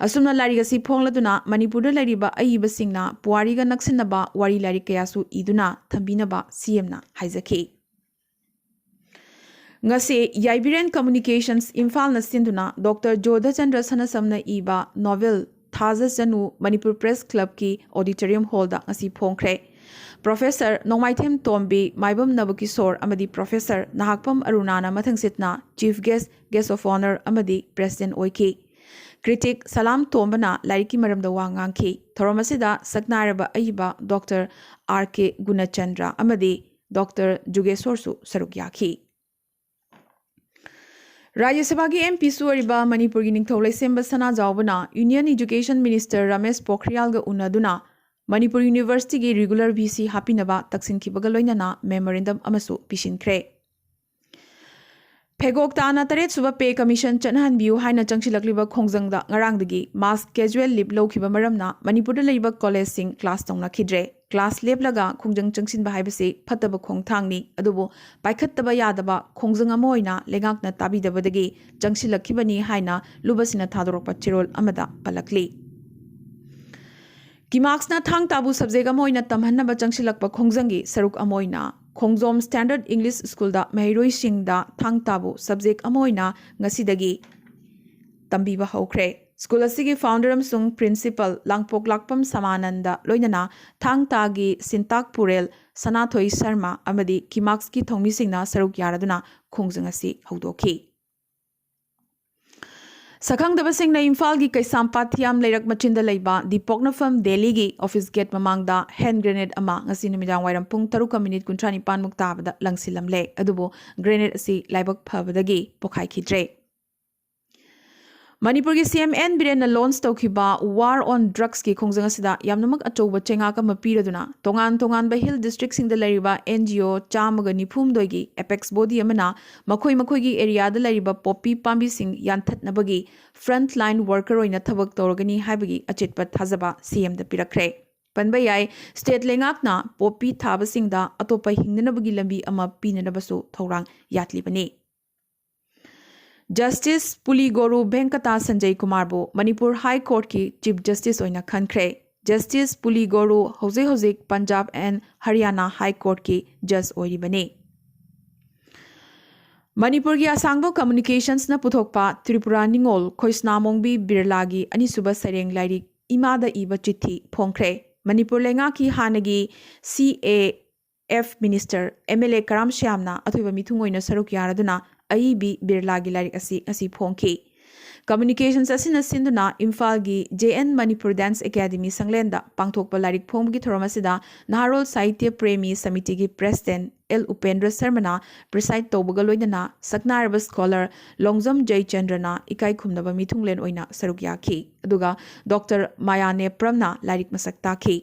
ꯑꯁꯨꯝꯅ ꯂꯥꯏꯔꯤꯛ ꯑꯁꯤ ꯐꯣꯡꯂꯗꯨꯅ ꯃꯅꯤꯄꯨꯔꯗ ꯂꯩꯔꯤꯕ ꯑꯏꯕꯁꯤꯡꯅ ꯄꯨꯋꯥꯔꯤꯒ ꯅꯛꯁꯤꯟꯅꯕ ꯋꯥꯔꯤ ꯂꯥꯏꯔꯤꯛ ꯀꯌꯥꯁꯨ ꯏꯗꯨꯅ ꯊꯝꯕꯤꯅꯕ ꯁꯤ ꯑꯦꯝꯅ ꯍꯥꯏꯖꯈꯤ꯫ ꯉꯁꯤ ꯌꯥꯏꯕꯤꯔꯦꯟ ꯀꯝꯃꯨꯅꯤꯀꯦꯁꯟꯁ ꯏꯝꯐꯥꯜꯅ ꯁꯤꯟꯗꯨꯅ ꯗꯣꯛꯇꯔ ꯖꯣꯙꯆꯟꯗ꯭ꯔ ꯁꯅꯥꯁꯝꯅ ꯏꯕ ꯅꯣꯚꯦꯜ ꯊꯥꯖ ꯆꯅꯨ ꯃꯅꯤꯄꯨꯔ ꯄ꯭ꯔꯦꯁ ꯀ꯭ꯂꯕꯀꯤ ꯑꯣꯗꯤꯇꯣꯔꯤꯌꯝ ꯍꯣꯜꯗ ꯉꯁꯤ ꯐꯣꯡꯈ꯭ꯔꯦ꯫ ꯄ꯭ꯔꯣꯐꯦꯁꯔ ꯅꯣꯡꯃꯥꯏꯊꯦꯝ ꯇꯣꯝꯕꯤ, ꯃꯥꯏꯕꯝ ꯅꯕꯀꯤꯁꯣꯔ ꯑꯃꯗꯤ ꯄ꯭ꯔꯣꯐꯦꯁꯔ ꯅꯍꯥꯛꯄꯝ ꯑꯔꯨꯅꯥꯅ ꯃꯊꯪꯁꯤꯠꯅ chief guest, guest of honour ꯑꯃꯗꯤ ꯄ꯭ꯔꯦꯁꯤꯗꯦꯟꯠ ꯑꯣꯏꯈꯤ꯫ ꯀ꯭ꯔꯤꯇꯤꯛ ꯁꯂꯥꯝ ꯇꯣꯝꯕꯅ ꯂꯥꯏꯔꯤꯛꯀꯤ ꯃꯔꯝꯗ ꯋꯥ ꯉꯥꯡꯈꯤ꯫ ꯊꯧꯔꯝ ꯑꯁꯤꯗ ꯁꯛꯅꯥꯏꯔꯕ ꯑꯏꯕ ꯗꯣꯛꯇꯔ ꯑꯥꯔ ꯀꯦ ꯒꯨꯅꯆꯟꯗ꯭ꯔ ꯑꯃꯗꯤ ꯗꯣꯛꯇꯔ ꯖꯨꯒꯦꯁꯣꯔꯁꯨ ꯁꯔꯨꯛ ꯌꯥꯈꯤ꯫ ꯔꯥꯖ꯭ꯌ ꯁꯚꯥꯒꯤ ꯑꯦꯝ ꯄꯤꯁꯨ ꯑꯣꯏꯔꯤꯕ ꯃꯅꯤꯄꯨꯔꯒꯤ ꯅꯤꯡꯊꯧ ꯂꯩꯁꯦꯝꯕ ꯁꯅꯥꯖꯥꯎꯕꯅ ꯌꯨꯅꯤꯌꯟ ꯏꯖꯨꯀꯦꯁꯟ ꯃꯤꯅꯤꯁꯇꯔ ꯔꯃꯦꯁ ꯄꯣꯈ꯭ꯔꯤꯌꯥꯜꯒ ꯎꯅꯗꯨꯅ ꯃꯅꯤꯄꯨꯔ ꯌꯨꯅꯤꯚꯔꯁꯤꯇꯤꯒꯤ ꯔꯤꯒꯨꯂꯔ ꯚꯤ ꯁꯤ ꯍꯥꯞꯄꯤꯅꯕ ꯇꯛꯁꯤꯟꯈꯤꯕꯒ ꯂꯣꯏꯅꯅ ꯃꯦꯃꯣꯔꯦꯟꯗꯝ ꯑꯃꯁꯨ ꯄꯤꯁꯤꯟꯈ꯭ꯔꯦ꯫ ꯐꯦꯒꯣꯛ ꯇꯥꯅ ꯇꯔꯦꯠ ꯁꯨꯕ ꯄꯦ ꯀꯃꯤꯁꯟ ꯆꯠꯅꯍꯟꯕꯤꯌꯨ ꯍꯥꯏꯅ ꯆꯪꯁꯤꯜꯂꯛꯂꯤꯕ ꯈꯣꯡꯖꯪꯗ ꯉꯔꯥꯡꯗꯒꯤ ꯃꯥꯁ ꯀꯦꯖꯨꯋꯦꯜ ꯂꯤꯞ ꯂꯧꯈꯤꯕ ꯃꯔꯝꯅ ꯃꯅꯤꯄꯨꯔꯗ ꯂꯩꯔꯤꯕ ꯀꯣꯂꯦꯖꯁꯤꯡ ꯀ꯭ꯂꯥꯁ ꯇꯧꯅꯈꯤꯗ꯭ꯔꯦ꯫ ꯀ꯭ꯂꯥꯁ ꯂꯦꯞꯂꯒ ꯈꯣꯡꯖꯪ ꯆꯪꯁꯤꯟꯕ ꯍꯥꯏꯕꯁꯤ ꯐꯠꯇꯕ ꯈꯣꯡꯊꯥꯡꯅꯤ, ꯑꯗꯨꯕꯨ ꯄꯥꯏꯈꯠꯇꯕ ꯌꯥꯗꯕ ꯈꯣꯡꯖꯪ ꯑꯃ ꯑꯣꯏꯅ ꯂꯩꯉꯥꯛꯅ ꯇꯥꯕꯤꯗꯕꯗꯒꯤ ꯆꯪꯁꯤꯜꯂꯛꯈꯤꯕꯅꯤ ꯍꯥꯏꯅ ꯂꯨꯕꯁꯤꯡꯅ ꯊꯥꯗꯣꯔꯛꯄ ꯆꯦꯔꯣꯜ ꯑꯃꯗ ꯄꯜꯂꯛꯂꯤ꯫ ꯀꯤꯃꯥꯛꯁꯅ ꯊꯥꯡ ꯇꯥꯕꯨ ꯁꯕꯖꯦꯛ ꯑꯃ ꯑꯣꯏꯅ ꯇꯝꯍꯟꯅꯕ ꯆꯪꯁꯤꯜꯂꯛꯄ ꯈꯣꯡꯖꯪꯒꯤ ꯁꯔꯨꯛ ꯑꯃ ꯑꯣꯏꯅ ꯈꯣꯡꯖꯣꯝ ꯁ꯭ꯇꯦꯟꯗꯔꯗ ꯏꯪꯂꯤꯁ ꯁ꯭ꯀꯨꯜꯗ ꯃꯍꯩꯔꯣꯏꯁꯤꯡꯗ ꯊꯥꯡ ꯇꯥꯕꯨ ꯁꯕꯖꯦꯛ ꯑꯃ ꯑꯣꯏꯅ ꯉꯁꯤꯗꯒꯤ ꯇꯝꯕꯤꯕ ꯍꯧꯈ꯭ꯔꯦ꯫ ꯁ꯭ꯀꯨꯜ ꯑꯁꯤꯒꯤ ꯐꯥꯎꯟꯗꯔ ꯑꯃꯁꯨꯡ ꯄ꯭ꯔꯤꯟꯁꯤꯄꯜ ꯂꯥꯡꯄꯣꯛꯂꯥꯛꯄꯝ ꯁꯃꯥꯅꯟꯗ ꯂꯣꯏꯅꯅ ꯊꯥꯡ ꯇꯥꯒꯤ ꯁꯤꯟꯇꯥꯛ ꯄꯨꯔꯦꯜ ꯁꯅꯥꯊꯣꯏ ꯁꯔꯃ ꯑꯃꯗꯤ ꯀꯤꯃꯥꯛꯁꯀꯤ ꯊꯧꯃꯤꯁꯤꯡꯅ ꯁꯔꯨꯛ ꯌꯥꯔꯗꯨꯅ ꯈꯣꯡꯖꯪ ꯑꯁꯤ ꯍꯧꯗꯣꯛꯈꯤ꯫ ꯁꯛꯈꯪꯗꯕꯁꯤꯡꯅ ꯏꯝꯐꯥꯜꯒꯤ ꯀꯩꯁꯥꯝꯄꯥꯠ ꯊꯤꯌꯥꯝ ꯂꯩꯔꯛ ꯃꯆꯤꯟꯗ ꯂꯩꯕ ꯗꯤ ꯄꯣꯛꯅꯐꯝ ꯗꯦꯂꯤꯒꯤ ꯑꯣꯐꯤꯁ ꯒꯦꯠ ꯃꯃꯥꯡꯗ ꯍꯦꯟ ꯒ꯭ꯔꯦꯅꯦꯗ ꯑꯃ ꯉꯁꯤ ꯅꯨꯃꯤꯗꯥꯡ ꯋꯥꯏꯔꯝ ꯄꯨꯡ ꯇꯔꯨꯛꯀ ꯃꯤꯅꯤꯠ ꯀꯨꯟꯊ꯭ꯔꯥ ꯅꯤꯄꯥꯟꯃꯨꯛ ꯇꯥꯕꯗ ꯂꯪꯁꯤꯜꯂꯝꯂꯦ꯫ ꯑꯗꯨꯕꯨ ꯒ꯭ꯔꯦꯅꯦꯗ ꯑꯁꯤ ꯂꯥꯏꯕꯛ ꯐꯕꯗꯒꯤ ꯄꯣꯈꯥꯏꯈꯤꯗ꯭ꯔꯦ꯫ ꯃꯅꯤꯄꯨꯔꯒꯤ ꯁꯤ ꯑꯦꯝ ꯑꯦꯟ ꯕꯤꯔꯦꯟꯅ ꯂꯣꯟꯆ ꯇꯧꯈꯤꯕ ꯋꯥꯔ ꯑꯣꯟ ꯗ꯭ꯔꯒꯁꯀꯤ ꯈꯣꯡꯖꯪ ꯑꯁꯤꯗ ꯌꯥꯝꯅꯃꯛ ꯑꯆꯧꯕ ꯆꯩꯉꯥꯛ ꯑꯃ ꯄꯤꯔꯗꯨꯅ ꯇꯣꯉꯥꯟ ꯇꯣꯉꯥꯟꯕ ꯍꯤꯜ ꯗꯤꯁꯇ꯭ꯔꯤꯛꯁꯤꯡꯗ ꯂꯩꯔꯤꯕ ꯑꯦꯟ ꯖꯤ ꯑꯣ ꯆꯥꯝꯃꯒ ꯅꯤꯐꯨꯍꯨꯝꯗꯣꯏꯒꯤ ꯑꯦꯄꯦꯛꯁ ꯕꯣꯗꯤ ꯑꯃꯅ ꯃꯈꯣꯏ ꯃꯈꯣꯏꯒꯤ ꯑꯦꯔꯤꯌꯥꯗ ꯂꯩꯔꯤꯕ ꯄꯣꯄꯤ ꯄꯥꯝꯕꯤꯁꯤꯡ ꯌꯥꯟꯊꯠꯅꯕꯒꯤ ꯐ꯭ꯔꯟꯠ ꯂꯥꯏꯟ ꯋꯥꯔꯀꯔ ꯑꯣꯏꯅ ꯊꯕꯛ ꯇꯧꯔꯒꯅꯤ ꯍꯥꯏꯕꯒꯤ ꯑꯆꯦꯠꯄ ꯊꯥꯖꯕ ꯁꯤ ꯑꯦꯝꯗ ꯄꯤꯔꯛꯈ꯭ꯔꯦ꯫ ꯄꯟꯕ ꯌꯥꯏ, ꯁ꯭ꯇꯦꯠ ꯂꯩꯉꯥꯛꯅ ꯄꯣꯄꯤ ꯊꯥꯕꯁꯤꯡꯗ ꯑꯇꯣꯞꯄ ꯍꯤꯡꯅꯅꯕꯒꯤ ꯂꯝꯕꯤ ꯑꯃ ꯄꯤꯅꯅꯕꯁꯨ ꯊꯧꯔꯥꯡ ꯌꯥꯠꯂꯤꯕꯅꯤ꯫ ꯖꯁꯇꯤꯁ ꯄꯨꯂꯤꯒꯣꯔꯨ ꯚꯦꯡꯀꯇꯥ ꯁꯟꯖꯌ ꯀꯨꯃꯥꯔꯕꯨ ꯃꯅꯤꯄꯨꯔ ꯍꯥꯏ ꯀꯣꯔꯠꯀꯤ ꯆꯤꯐ ꯖꯁꯇꯤꯁ ꯑꯣꯏꯅ ꯈꯟꯈ꯭ꯔꯦ꯫ ꯖꯁꯇꯤꯁ ꯄꯨꯂꯤꯒꯣꯔꯨ ꯍꯧꯖꯤꯛ ꯍꯧꯖꯤꯛ ꯄꯟꯖꯥꯕ ꯑꯦꯟ ꯍꯔꯤꯌꯥꯅꯥ ꯍꯥꯏ ꯀꯣꯔꯠꯀꯤ ꯖꯖ ꯑꯣꯏꯔꯤꯕꯅꯤ꯫ ꯃꯅꯤꯄꯨꯔꯒꯤ ꯑꯁꯥꯡꯕ ꯀꯝꯃ꯭ꯌꯨꯅꯤꯀꯦꯁꯟꯁꯅ ꯄꯨꯊꯣꯛꯄ ꯇ꯭ꯔꯤꯄꯨꯔꯥ ꯅꯤꯉꯣꯜ ꯈꯣꯏꯁꯅꯥꯃꯣꯡꯕꯤ ꯕꯤꯔꯂꯥꯒꯤ ꯑꯅꯤꯁꯨꯕ ꯁꯩꯔꯦꯡ ꯂꯥꯏꯔꯤꯛ ꯏꯃꯥꯗ ꯏꯕ ꯆꯤꯊꯤ ꯐꯣꯡꯈ꯭ꯔꯦ꯫ ꯃꯅꯤꯄꯨꯔ ꯂꯩꯉꯥꯛꯀꯤ ꯍꯥꯟꯅꯒꯤ C A F minister, M L A ꯀꯔꯥꯝ ꯁ꯭ꯌꯥꯝꯅ ꯑꯊꯣꯏꯕ ꯃꯤꯊꯨꯡ ꯑꯣꯏꯅ ꯁꯔꯨꯛ ꯌꯥꯔꯗꯨꯅ ꯑꯏꯕꯤ ꯕꯤꯔꯂꯥꯒꯤ ꯂꯥꯏꯔꯤꯛ ꯑꯁꯤ ꯉꯁꯤ ꯐꯣꯡꯈꯤ꯫ ꯀꯝꯃ꯭ꯌꯨꯅꯤꯀꯦꯁꯟꯁ ꯑꯁꯤꯅ ꯁꯤꯟꯗꯨꯅ ꯏꯝꯐꯥꯜꯒꯤ J N Manipur Dance Academy ꯁꯪꯂꯦꯟꯗ ꯄꯥꯡꯊꯣꯛꯄ ꯂꯥꯏꯔꯤꯛ ꯐꯣꯡꯕꯒꯤ ꯊꯧꯔꯝ ꯑꯁꯤꯗ ꯅꯍꯥꯔꯣꯜ ꯁꯥꯍꯤꯇ꯭ꯌ Premi ꯁꯃꯤꯇꯤꯒꯤ president L Upendra Sharmana preside ꯇꯧꯕꯒ ꯂꯣꯏꯅꯅ ꯁꯛꯅꯥꯏꯔꯕ scholar ꯂꯣꯡꯖꯝ ꯖꯌꯆꯟꯗ꯭ꯔꯅ ꯏꯀꯥꯏ ꯈꯨꯝꯅꯕ ꯃꯤꯊꯨꯡꯂꯦꯟ ꯑꯣꯏꯅ ꯁꯔꯨꯛ ꯌꯥꯈꯤ꯫ ꯑꯗꯨꯒ ꯗꯣꯛꯇꯔ ꯃꯌꯥ ꯅꯦꯄ꯭ꯔꯝꯅ ꯂꯥꯏꯔꯤꯛ ꯃꯁꯛ ꯇꯥꯛꯈꯤ꯫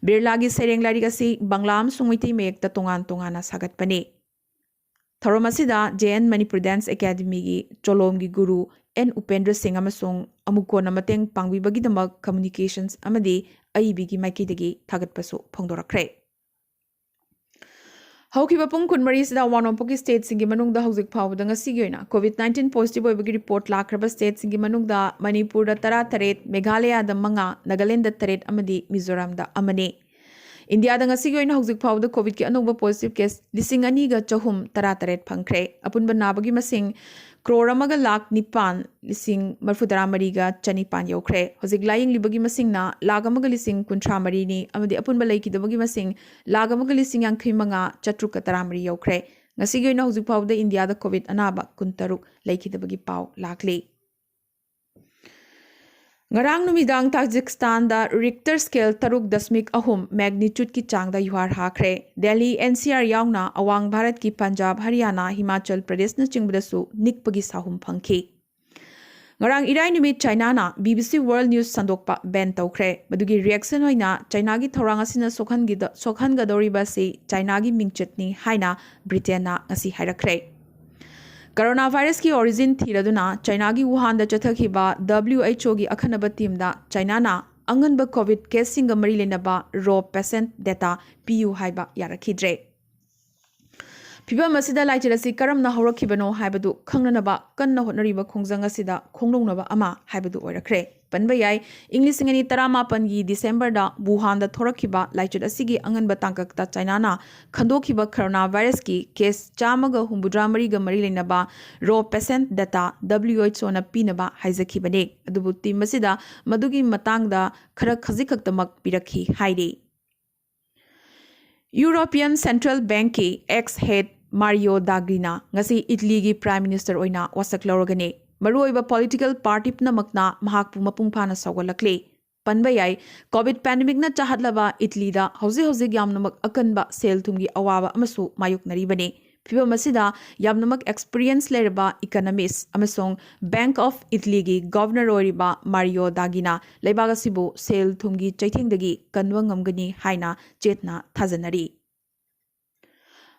ꯕꯤꯔꯂꯥꯒꯤ ꯁꯩꯔꯦꯡ ꯂꯥꯏꯔꯤꯛ ꯑꯁꯤ ꯕꯪꯂꯥ ꯑꯃꯁꯨꯡ ꯃꯩꯇꯩ ꯃꯌꯦꯛꯇ ꯇꯣꯉꯥꯟ ꯇꯣꯉꯥꯟꯅ ꯁꯥꯒꯠꯄꯅꯤ꯫ ꯊꯧꯔꯝ ꯑꯁꯤꯗ J N Manipur Dance Academyꯒꯤ ꯆꯣꯂꯣꯝꯒꯤ ꯒꯨꯔꯨ N Upendra Singh ꯑꯃꯁꯨꯡ ꯑꯃꯨꯛ ꯀꯣꯟꯅ ꯃꯇꯦꯡ ꯄꯥꯡꯕꯤꯕꯒꯤꯗꯃꯛ communications ꯑꯃꯗꯤ ꯑꯏꯕꯤꯒꯤ ꯃꯥꯏꯀꯩꯗꯒꯤ ꯊꯥꯒꯠꯄꯁꯨ ꯐꯣꯡꯗꯣꯔꯛꯈ꯭ꯔꯦ꯫ ꯍꯧꯈꯤꯕ ꯄꯨꯡ ꯀꯨꯟꯃꯔꯤꯁꯤꯗ ꯋꯥ ꯅꯣꯡꯄꯣꯛꯀꯤ stateꯁꯤꯡꯒꯤ ꯃꯅꯨꯡꯗ ꯍꯧꯖꯤꯛ ꯐꯥꯎꯕꯗ ꯉꯁꯤꯒꯤ ꯑꯣꯏꯅ COVID nineteen positive ꯑꯣꯏꯕꯒꯤ report ꯂꯥꯛꯈ꯭ꯔꯕ stateꯁꯤꯡꯒꯤ ꯃꯅꯨꯡꯗ ꯃꯅꯤꯄꯨꯔꯗ ꯇꯔꯥ ꯇꯔꯦꯠ, ꯃꯦꯘꯥꯂꯌꯥꯗ ꯃꯉꯥ, ꯅꯥꯒꯥꯂꯦꯟꯗ ꯇꯔꯦꯠ ꯑꯃꯗꯤ ꯃꯤꯖꯣꯔꯥꯝꯗ ꯑꯃꯅꯤ꯫ ꯏꯟꯗꯤꯌꯥꯗ ꯉꯁꯤꯒꯤ ꯑꯣꯏꯅ ꯍꯧꯖꯤꯛ ꯐꯥꯎꯕꯗ COVIDꯀꯤ ꯑꯅꯧꯕ positive case ꯂꯤꯁꯤꯡ ꯑꯅꯤꯒ ꯆꯍꯨꯝ ꯇꯔꯥ ꯇꯔꯦꯠ ꯐꯪꯈ꯭ꯔꯦ꯫ ꯑꯄꯨꯟꯕ ꯅꯥꯕꯒꯤ ꯃꯁꯤꯡ ꯀ꯭ꯔꯣꯔ ꯑꯃꯒ ꯂꯥꯈ ꯅꯤꯄꯥꯟ ꯂꯤꯁꯤꯡ ꯃꯔꯤꯐꯨ ꯇꯔꯥ ꯃꯔꯤꯒ ꯆꯅꯤꯄꯥꯟ ꯌꯧꯈ꯭ꯔꯦ꯫ ꯍꯧꯖꯤꯛ ꯂꯥꯌꯦꯡꯂꯤꯕꯒꯤ ꯃꯁꯤꯡꯅ ꯂꯥꯈ ꯑꯃꯒ ꯂꯤꯁꯤꯡ ꯀꯨꯟꯊ꯭ꯔꯥ ꯃꯔꯤꯅꯤ ꯑꯃꯗꯤ ꯑꯄꯨꯟꯕ ꯂꯩꯈꯤꯗꯕꯒꯤ ꯃꯁꯤꯡ ꯂꯥꯈ ꯑꯃꯒ ꯂꯤꯁꯤꯡ ꯌꯥꯡꯈꯩ ꯃꯉꯥ ꯆꯥꯇ꯭ꯔꯨꯛꯀ ꯇꯔꯥ ꯃꯔꯤ ꯌꯧꯈ꯭ꯔꯦ꯫ ꯉꯁꯤꯒꯤ ꯑꯣꯏꯅ ꯍꯧꯖꯤꯛ ꯐꯥꯎꯕꯗ ꯏꯟꯗꯤꯌꯥꯗ COVID ꯑꯅꯥꯕ ꯀꯨꯟꯇꯔꯨꯛ ꯂꯩꯈꯤꯗꯕꯒꯤ ꯄꯥꯎ ꯂꯥꯛꯂꯤ꯫ ꯉꯔꯥꯡ ꯅꯨꯃꯤꯗꯥꯡ ꯇꯥꯖꯤꯛꯁꯇꯥꯟꯗ Richter scale ꯇꯔꯨꯛ ꯗꯁꯃꯤꯛ ꯑꯍꯨꯝ magnitudeꯀꯤ ꯆꯥꯡꯗ ꯌꯨꯍꯥꯔ ꯍꯥꯈ꯭ꯔꯦ꯫ ꯗꯦꯜꯂꯤ, NCR ꯌꯥꯎꯅ ꯑꯋꯥꯡ ꯚꯥꯔꯠꯀꯤ ꯄꯟꯖꯥꯕ, ꯍꯔꯤꯌꯥꯅꯥ, ꯍꯤꯃꯥꯆꯜ ꯄ꯭ꯔꯗꯦꯁꯅꯆꯤꯡꯕꯗꯁꯨ ꯅꯤꯛꯄꯒꯤ ꯁꯥꯍꯨꯝ ꯐꯪꯈꯤ꯫ ꯉꯔꯥꯡ ꯏꯔꯥꯏ ꯅꯨꯃꯤꯠ ꯆꯥꯏꯅꯥꯅ BBC World News ꯁꯟꯗꯣꯛꯄ ban ꯇꯧꯈ꯭ꯔꯦ꯫ ꯃꯗꯨꯒꯤ reaction ꯑꯣꯏꯅ ꯆꯥꯏꯅꯥꯒꯤ ꯊꯧꯔꯥꯡ ꯑꯁꯤꯅ ꯁꯣꯛꯍꯟꯒꯤꯗ-, ꯁꯣꯛꯍꯟꯒꯗꯧꯔꯤꯕ ꯑꯁꯤ ꯆꯥꯏꯅꯥꯒꯤ ꯃꯤꯡꯆꯠꯅꯤ ꯍꯥꯏꯅ ꯕ꯭ꯔꯤꯇꯦꯟꯅ ꯉꯁꯤ ꯍꯥꯏꯔꯛꯈ꯭ꯔꯦ꯫ Corona virusꯀꯤ origin ꯊꯤꯔꯗꯨꯅ ꯆꯥꯏꯅꯥꯒꯤ ꯋꯨꯍꯥꯟꯗ ꯆꯠꯊꯈꯤꯕ WHOꯒꯤ ꯑꯈꯟꯅꯕ teamꯗ ꯆꯥꯏꯅꯥꯅ ꯑꯉꯟꯕ COVID caseꯁꯤꯡꯒ ꯃꯔꯤ ꯂꯩꯅꯕ raw patient data ꯄꯤꯌꯨ ꯍꯥꯏꯕ ꯌꯥꯔꯛꯈꯤꯗ꯭ꯔꯦ꯫ ꯐꯤꯚꯝ ꯑꯁꯤꯗ ꯂꯥꯏꯆꯠ ꯑꯁꯤ ꯀꯔꯝꯅ ꯍꯧꯔꯛꯈꯤꯕꯅꯣ ꯍꯥꯏꯕꯗꯨ ꯈꯪꯅꯅꯕ ꯀꯟꯅ ꯍꯣꯠꯅꯔꯤꯕ ꯈꯣꯡꯖꯪ ꯑꯁꯤꯗ ꯈꯣꯡꯅꯧꯅꯕ ꯑꯃ ꯍꯥꯏꯕꯗꯨ ꯑꯣꯏꯔꯛꯈ꯭ꯔꯦ꯫ ꯄꯟꯕ ꯌꯥꯏ꯫ ꯏꯪ ꯂꯤꯁꯤꯡ ꯑꯅꯤ ꯇꯔꯥꯃꯥꯄꯟꯒꯤ ꯗꯤꯁꯦꯝꯕꯔꯗ ꯋꯨꯍꯥꯟꯗ ꯊꯣꯔꯛꯈꯤꯕ ꯂꯥꯏꯆꯠ ꯑꯁꯤꯒꯤ ꯑꯉꯟꯕ ꯇꯥꯡꯀꯛꯇ ꯆꯥꯏꯅꯥꯅ ꯈꯟꯗꯣꯛꯈꯤꯕ corona virusꯀꯤ case ꯆꯥꯝꯃꯒ ꯍꯨꯝꯐꯨꯇꯔꯥ ꯃꯔꯤꯒ ꯃꯔꯤ ꯂꯩꯅꯕ raw patient data WHOꯅ ꯄꯤꯅꯕ ꯍꯥꯏꯖꯈꯤꯕꯅꯤ꯫ ꯑꯗꯨꯕꯨ team ꯑꯁꯤꯗ ꯃꯗꯨꯒꯤ ꯃꯇꯥꯡꯗ ꯈꯔ ꯈꯖꯤꯛ ꯈꯛꯇꯃꯛ ꯄꯤꯔꯛꯈꯤ ꯍꯥꯏꯔꯤ꯫ European Central Bankꯀꯤ ex head Mario Draghiꯅ ꯉꯁꯤ ꯏꯇꯂꯤꯒꯤ Prime Minister ꯑꯣꯏꯅ ꯋꯥꯁꯛ ꯂꯧꯔꯒꯅꯤ꯫ ꯃꯔꯨꯑꯣꯏꯕ political party ꯄꯨꯝꯅꯃꯛꯅ ꯃꯍꯥꯛꯄꯨ ꯃꯄꯨꯡ ꯐꯥꯅ ꯁꯧꯒꯠꯂꯛꯂꯤ꯫ ꯄꯟꯕ ꯌꯥꯏ, COVID pandemicꯅ ꯆꯥꯍꯠꯂꯕ ꯏꯇꯂꯤꯗ ꯍꯧꯖꯤꯛ ꯍꯧꯖꯤꯛ ꯌꯥꯝꯅꯃꯛ ꯑꯀꯟꯕ ꯁꯦꯜ ꯊꯨꯝꯒꯤ ꯑꯋꯥꯕ ꯑꯃꯁꯨ ꯃꯥꯌꯣꯛꯅꯔꯤꯕꯅꯤ꯫ ꯐꯤꯚꯝ ꯑꯁꯤꯗ ꯌꯥꯝꯅꯃꯛ experience ꯂꯩꯔꯕ economist ꯑꯃꯁꯨꯡ Bank of Italyꯒꯤ governor ꯑꯣꯏꯔꯤꯕ Mario Draghiꯅ ꯂꯩꯕꯥꯛ ꯑꯁꯤꯕꯨ ꯁꯦꯜ ꯊꯨꯝꯒꯤ ꯆꯩꯊꯦꯡꯗꯒꯤ ꯀꯟꯕ ꯉꯝꯒꯅꯤ ꯍꯥꯏꯅ ꯆꯦꯠꯅ ꯊꯥꯖꯅꯔꯤ꯫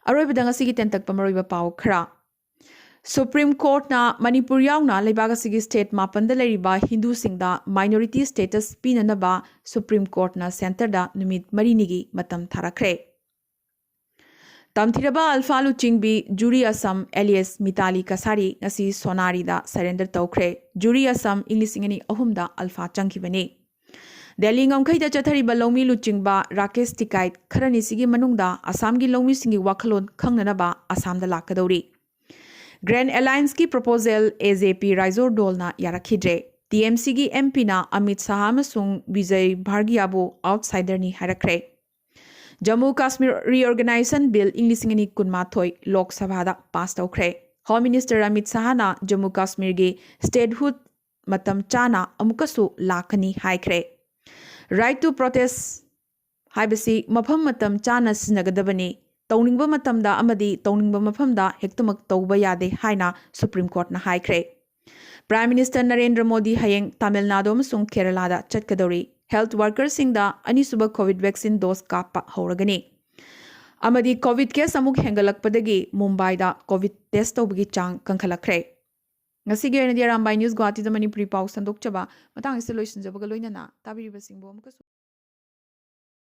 ꯑꯔꯣꯏꯕꯗ ꯉꯁꯤꯒꯤ ꯇꯦꯟꯇꯛꯄ ꯃꯔꯨꯑꯣꯏꯕ ꯄꯥꯎ ꯈꯔ꯫ Supreme Courtꯅ ꯃꯅꯤꯄꯨꯔ ꯌꯥꯎꯅ ꯂꯩꯕꯥꯛ ꯑꯁꯤꯒꯤ state ꯃꯥꯄꯟꯗ ꯂꯩꯔꯤꯕ ꯍꯤꯟꯗꯨꯁꯤꯡꯗ minority status ꯄꯤꯅꯅꯕ Supreme Courtꯅ centreꯗ ꯅꯨꯃꯤꯠ ꯃꯔꯤꯅꯤꯒꯤ ꯃꯇꯝ ꯊꯥꯔꯛꯈ꯭ꯔꯦ꯫ ꯇꯝꯊꯤꯔꯕ ꯑꯜꯐꯥ ꯂꯨꯆꯤꯡꯕꯤ ꯖꯨꯔꯤ ꯑꯁꯝ alias ꯃꯤꯇꯥꯂꯤ ꯀꯁꯥꯔꯤ ꯉꯁꯤ ꯁꯣꯅꯥꯔꯤꯗ surrender ꯇꯧꯈ꯭ꯔꯦ꯫ ꯖꯨꯔꯤ ꯑꯁꯝ ꯏꯪ ꯂꯤꯁꯤꯡ ꯑꯅꯤ ꯑꯍꯨꯝꯗ ꯑꯜꯐꯥ ꯆꯪꯈꯤꯕꯅꯤ꯫ ꯗꯦꯜꯂꯤ ꯉꯝꯈꯩꯗ ꯆꯠꯊꯔꯤꯕ ꯂꯧꯃꯤ ꯂꯨꯆꯤꯡꯕ ꯔꯥꯀꯦꯁ ꯇꯤꯀꯥꯏꯠ ꯈꯔꯅꯤꯁꯤꯒꯤ ꯃꯅꯨꯡꯗ ꯑꯁꯥꯝꯒꯤ ꯂꯧꯃꯤꯁꯤꯡꯒꯤ ꯋꯥꯈꯜꯂꯣꯟ ꯈꯪꯅꯅꯕ ꯑꯁꯥꯝꯗ ꯂꯥꯛꯀꯗꯧꯔꯤ꯫ Grand Allianceꯀꯤ proposal AJP ꯔꯥꯏꯖꯣꯔ ꯗꯣꯜꯅ ꯌꯥꯔꯛꯈꯤꯗ꯭ꯔꯦ꯫ TMCꯒꯤ MPꯅ Amit Shah ꯑꯃꯁꯨꯡ ꯕꯤꯖꯌ ꯚꯥꯔꯒꯤꯌꯥꯕꯨ outsiderꯅꯤ ꯍꯥꯏꯔꯛꯈ꯭ꯔꯦ꯫ ꯖꯝꯃꯨ ꯀꯥꯁꯃꯤꯔ Reorganisation Bill ꯏꯪ ꯂꯤꯁꯤꯡ ꯑꯅꯤ ꯀꯨꯟꯃꯥꯊꯣꯏ ꯂꯣꯛ ꯁꯚꯥꯗ pass ꯇꯧꯈ꯭ꯔꯦ꯫ Home Minister Amit ꯁꯥꯍꯅ Jammu ꯀꯥꯁꯃꯤꯔꯒꯤ statehood ꯃꯇꯝ ꯆꯥꯅ ꯑꯃꯨꯛꯀꯁꯨ ꯂꯥꯛꯀꯅꯤ ꯍꯥꯏꯈ꯭ꯔꯦ꯫ Right to protest ꯍꯥꯏꯕꯁꯤ ꯃꯐꯝ ꯃꯇꯝ ꯆꯥꯅ ꯁꯤꯖꯤꯟꯅꯒꯗꯕꯅꯤ꯫ ꯇꯧꯅꯤꯡꯕ ꯃꯇꯝꯗ ꯑꯃꯗꯤ ꯇꯧꯅꯤꯡꯕ ꯃꯐꯝꯗ ꯍꯦꯛꯇꯃꯛ ꯇꯧꯕ ꯌꯥꯗꯦ ꯍꯥꯏꯅ Supreme Courtꯅ ꯍꯥꯏꯈ꯭ꯔꯦ꯫ Prime Minister ꯅꯔꯦꯟꯗ꯭ꯔ ꯃꯣꯗꯤ ꯍꯌꯦꯡ ꯇꯥꯃꯤꯜ ꯅꯥꯗꯨ ꯑꯃꯁꯨꯡ ꯀꯦꯔꯂꯥꯗ ꯆꯠꯀꯗꯧꯔꯤ꯫ Health workerꯁꯤꯡꯗ ꯑꯅꯤꯁꯨꯕ COVID vaccine dose ꯀꯥꯞꯄ ꯍꯧꯔꯒꯅꯤ꯫ ꯑꯃꯗꯤ COVID case ꯑꯃꯨꯛ ꯍꯦꯟꯒꯠꯂꯛꯄꯗꯒꯤ ꯃꯨꯝꯕꯥꯏꯗ COVID test ꯇꯧꯕꯒꯤ ꯆꯥꯡ ꯀꯟꯈꯠꯂꯛꯈ꯭ꯔꯦ꯫ ꯉꯁꯤꯒꯤ ꯑꯣꯏꯅꯗꯤ ꯑꯔꯥꯝꯕꯥꯏ News ꯒꯨꯋꯥꯍꯥꯇꯤꯗ ꯃꯅꯤꯄꯨꯔꯤ ꯄꯥꯎ ꯁꯟꯗꯣꯛꯆꯕ ꯃꯇꯥꯡ ꯑꯁꯤꯗ ꯂꯣꯏꯁꯤꯟꯖꯕꯒ ꯂꯣꯏꯅꯅ ꯇꯥꯕꯤꯔꯤꯕꯁꯤꯡꯕꯨ ꯑꯃꯨꯛꯀꯁꯨ